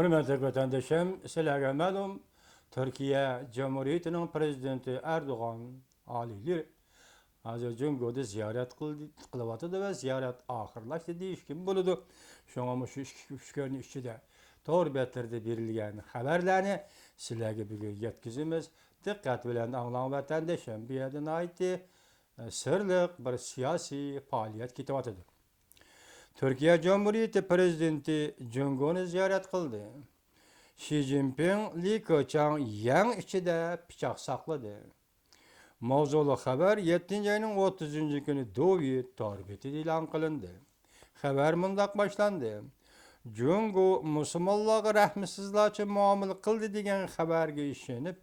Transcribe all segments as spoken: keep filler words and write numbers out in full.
ھۆرمەتلىك ۋەتەندىشىم، سىلەرگە مەلۇم، تۈركىيە جۇمھۇرىيىتىنىڭ پىرېزىدېنتى ئەردوغان ئالىيلىرى ھازىر جۇڭگودا زىيارەت قىل-، قىلىۋاتىدۇ ۋە زىيارەت ئاخىرلاشتى دېيىشكىمۇ بولىدۇ. شۇڭا مۇشۇ ئىككى، ئۈچ كۈننىڭ ئىچىدە تور بەتلىرىدە بېرىلگەن خەۋەرلەرنى سىلەرگە بۈگۈن يەتكۈزىمىز. دىققەت بىلەن ئاڭلاڭ، ۋەتەندىشىم، بۇ يەردە ناھايىتى، ئە، سىرلىق بىر سىياسىي پائالىيەت كېتىۋاتىدۇ. تۈركىيە جۇمھۇرىيىتى پىرېزىدېنتى جۇڭگونى زىيارەت قىلدى. شى جىنپىڭ لى كېچاڭ يەڭ ئىچىدە پىچاق ساقلىدى. ماۋزۇلۇق خەۋەر يەتتىنچى ئاينىڭ ئوتتۇزىنچى كۈنى دۇۋى تور بېتىدە ئېلان قىلىندى. خەۋەر مۇنداق باشلاندى: جۇڭگو مۇسۇلمانلارغا رەھمىسىزلارچە مۇئامىلە قىلدى دېگەن خەۋەرگە ئىشىنىپ،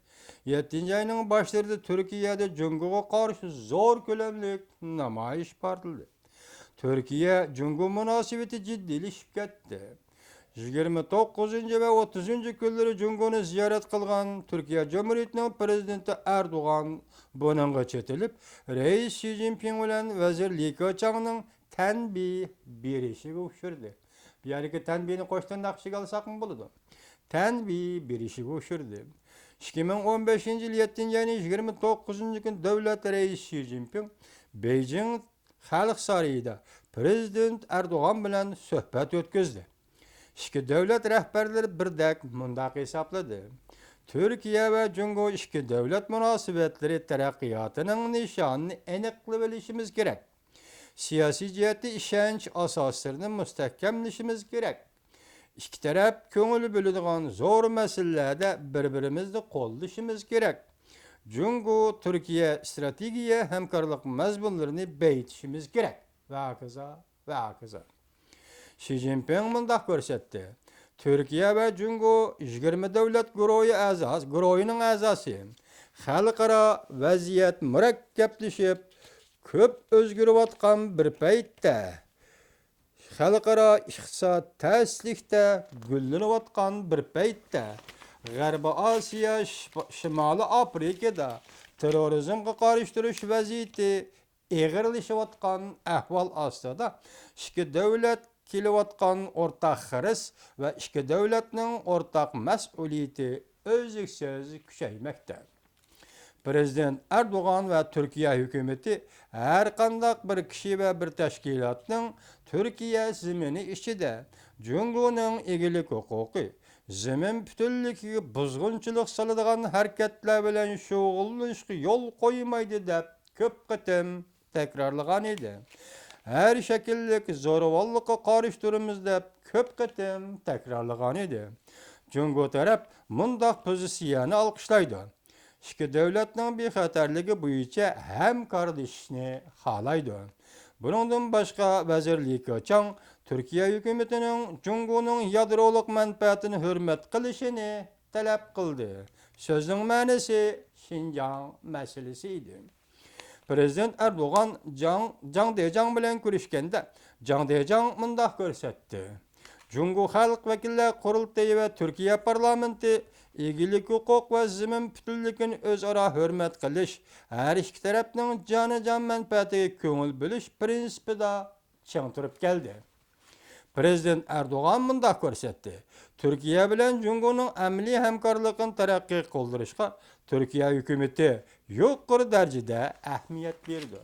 يەتتىنچى ئاينىڭ باشلىرىدا تۈركىيەدە جۇڭگوغا قارشى زور كۆلەملىك نامايىش بارلىدى. تۈركىيە جۇڭگو مۇناسىۋىتى جىددىيلىشىپ كەتتى. يىگىرمە توققۇزىنچى ۋە ئوتتۇزىنچى كۈنلىرى جۇڭگونى زىيارەت قىلغان تۈركىيە جۇمھۇرىيىتىنىڭ پىرېزىدېنتى ئەردوغان بۇنىڭغا چېتىلىپ، رەئىس شى جىنپىڭ بىلەن ۋەزىر لى كېچاڭنىڭ تەنبىھ بېرىشىگە ئۇچرىدى. بۇ يەردىكى تەنبىھنى قوش تىرناق ئىچىگە ئالساقمۇ بولىدۇ. تەنبىھ بېرىشىگە ئۇچرىدى. ئىككى مىڭ ئون بەشىنچى يىل يەتتىنچى ئاينىڭ يىگىرمە توققۇزىنچى كۈنى دۆلەت رەئىسى شى جىنپىڭ بېيجىڭ خەلق سارىيىدا پىرېزىدېنت ئەردوغان بىلەن سۆھبەت ئۆتكۈزدى. ئىككى دۆلەت رەھبەرلىرى بىردەك مۇنداق ھېسابلىدى: تۈركىيە ۋە جۇڭگو ئىككى دۆلەت مۇناسىۋەتلىرى تەرەققىياتىنىڭ نىشانىنى ئېنىقلىۋېلىشىمىز كېرەك. سىياسىي جەھەتتە ئىشەنچ ئاساسلىرىنى مۇستەھكەملىشىمىز كېرەك. ئىككى تەرەپ كۆڭۈل بۆلىدىغان زور مەسىلىلەردە بىر-بىرىمىزنى قوللىشىمىز كېرەك. جۇڭگو تۈركىيە ئىستراتېگىيە ھەمكارلىق مەزمۇنلىرىنى بېيىتىشىمىز كېرەك. ۋە ھاكازا، ۋە ھاكازا. شى جىنپىڭ مۇنداق كۆرسەتتى: تۈركىيە ۋە جۇڭگو يىگىرمە دۆلەت گۇرۇھى ئەزاسى، گۇرۇھىنىڭ ئەزاسى. خەلقئارا ۋەزىيەت مۇرەككەپلىشىپ، كۆپ ئۆزگىرىۋاتقان بىر پەيتتە، خەلقئارا ئىقتىساد تەسلىكتە گۈللىنىۋاتقان بىر پەيتتە، غەربىي ئاسىيا، شىپ-، شىمالىي ئافرىقىدا تېررورىزمغا قارشى تۇرۇش ۋەزىيىتى ئېغىرلىشىۋاتقان ئەھۋال ئاستىدا، ئىككى دۆلەت كېلىۋاتقان ئورتاق خىرىس ۋە ئىككى دۆلەتنىڭ ئورتاق مەسئۇلىيىتى ئۈزلۈكسىز كۈچەيمەكتە. پىرېزىدېنت ئەردوغان ۋە تۈركىيە ھۆكۈمىتى ھەرقانداق بىر كىشى ۋە بىر تەشكىلاتنىڭ تۈركىيە زېمىنى ئىچىدە جۇڭگونىڭ ئىگىلىك ھوقۇقى، زېمىن پۈتۈنلۈكىگە بۇزغۇنچىلىق سالىدىغان ھەرىكەتلەر بىلەن شۇغۇللىنىشقا يول قويمايدۇ، دەپ كۆپ قېتىم تەكرارلىغان ئىدى. ھەر شەكىللىك زورىۋاللىققا قارشى تۇرىمىز، دەپ كۆپ قېتىم تەكرارلىغان ئىدى. جۇڭگو تەرەپ مۇنداق پوزىتسىيەنى ئالقىشلايدۇ. ئىككى دۆلەتنىڭ بىخەتەرلىكى بويىچە ھەمكارلىشىشنى خالايدۇ. بۇنىڭدىن باشقا، ۋەزىر لى كېچاڭ تۈركىيە ھۆكۈمىتىنىڭ جۇڭگونىڭ يادرولۇق مەنپەئەتىنى ھۆرمەت قىلىشىنى تەلەپ قىلدى. سۆزنىڭ مەنىسى شىنجاڭ مەسىلىسى ئىدى. پىرېزىدېنت ئەردوغان جاڭ، جاڭ دېجاڭ بىلەن كۆرۈشكەندە، جاڭ دېجاڭ مۇنداق كۆرسەتتى: جۇڭگو خەلق ۋەكىللەر قۇرۇلتىيى ۋە تۈركىيە پارلامېنتى ئىگىلىك ھوقۇق ۋە زېمىن پۈتۈنلۈكىنى ئۆزئارا ھۆرمەت قىلىش، ھەر ئىككى تەرەپنىڭ جانىجان مەنپەئەتىگە كۆڭۈل بۆلۈش پىرىنسىپىدا چىڭ تۇرۇپ كەلدى. پىرېزىدېنت ئەردوغان مۇنداق كۆرسەتتى: تۈركىيە بىلەن جۇڭگونىڭ ئەمەلىي ھەمكارلىقىنى تەرەققىي قىلدۇرۇشقا تۈركىيە ھۆكۈمىتى يۇقىرى دەرىجىدە ئەھمىيەت بېرىدۇ.